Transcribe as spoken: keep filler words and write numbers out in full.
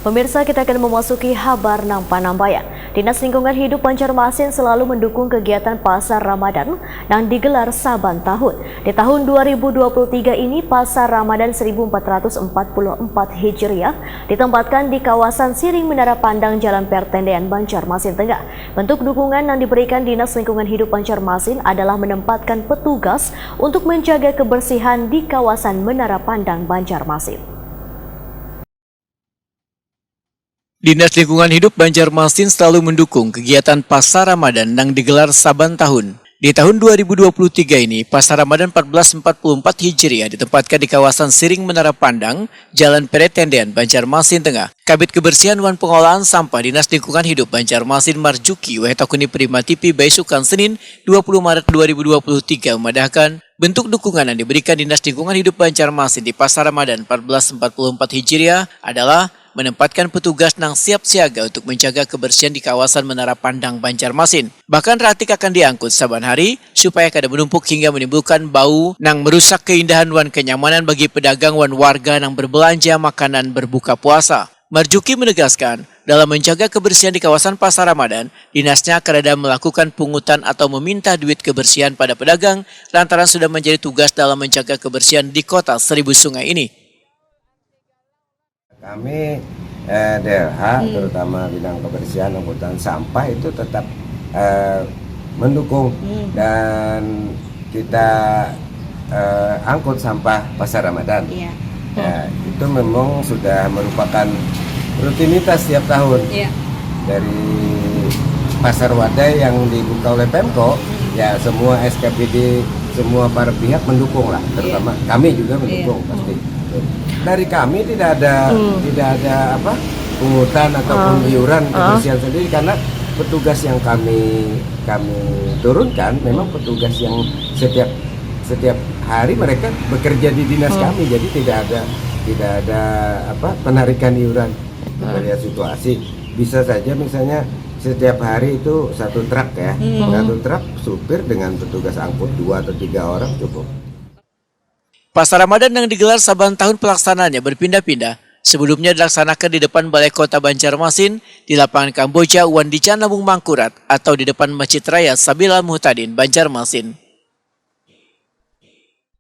Pemirsa, kita akan memasuki habar nang panambayan. Dinas Lingkungan Hidup Banjarmasin selalu mendukung kegiatan Pasar Ramadan nang digelar saban tahun. Di tahun dua ribu dua puluh tiga ini, Pasar Ramadan seribu empat ratus empat puluh empat Hijriah ditempatkan di kawasan Siring Menara Pandang, Jalan Pertendean, Banjarmasin Tengah. Bentuk dukungan yang diberikan Dinas Lingkungan Hidup Banjarmasin adalah menempatkan petugas untuk menjaga kebersihan di kawasan Menara Pandang, Banjarmasin. Dinas Lingkungan Hidup Banjarmasin selalu mendukung kegiatan Pasar Ramadan yang digelar saban tahun. Di tahun dua ribu dua puluh tiga ini, Pasar Ramadan empat belas empat puluh empat Hijriah ditempatkan di kawasan Siring Menara Pandang, Jalan Peretendean, Banjarmasin Tengah. Kabid Kebersihan wan Pengolahan Sampah Dinas Lingkungan Hidup Banjarmasin Marjuki Wahid Takuni Prima T V Baisukan Senin dua puluh Maret dua ribu dua puluh tiga memadahkan, bentuk dukungan yang diberikan Dinas Lingkungan Hidup Banjarmasin di Pasar Ramadan empat belas empat puluh empat Hijriah adalah menempatkan petugas nang siap siaga untuk menjaga kebersihan di kawasan Menara Pandang, Banjarmasin. Bahkan ratik akan diangkut saban hari supaya kada menumpuk hingga menimbulkan bau nang merusak keindahan wan kenyamanan bagi pedagang wan warga nang berbelanja makanan berbuka puasa. Marjuki menegaskan, dalam menjaga kebersihan di kawasan Pasar Ramadan, dinasnya kada melakukan pungutan atau meminta duit kebersihan pada pedagang lantaran sudah menjadi tugas dalam menjaga kebersihan di Kota Seribu Sungai ini. Kami eh, D L H, hmm, terutama bidang kebersihan, angkutan sampah itu tetap eh, mendukung, hmm, dan kita eh, angkut sampah Pasar Ramadan. Iya. Ya, itu memang sudah merupakan rutinitas tiap tahun. Iya. Dari Pasar Wadai yang dibuka oleh Pemko, hmm, ya semua S K P D, semua para pihak mendukung lah, terutama, iya, kami juga mendukung, iya, pasti. Dari kami tidak ada, hmm, tidak ada apa, pungutan ataupun, ah, iuran, ah, kebersihan sendiri karena petugas yang kami kami turunkan memang petugas yang setiap setiap hari mereka bekerja di dinas, hmm, kami, jadi tidak ada tidak ada apa, penarikan iuran. Hmm. Melihat situasi, bisa saja misalnya setiap hari itu satu truk ya, hmm, satu truk, supir dengan petugas angkut dua atau tiga orang cukup. Pasar Ramadan yang digelar saban tahun pelaksanaannya berpindah-pindah. Sebelumnya dilaksanakan di depan Balai Kota Banjarmasin, di Lapangan Kamboja, wan di Jalan Lambung Mangkurat, atau di depan Masjid Raya Sabilal Muhtadin, Banjarmasin.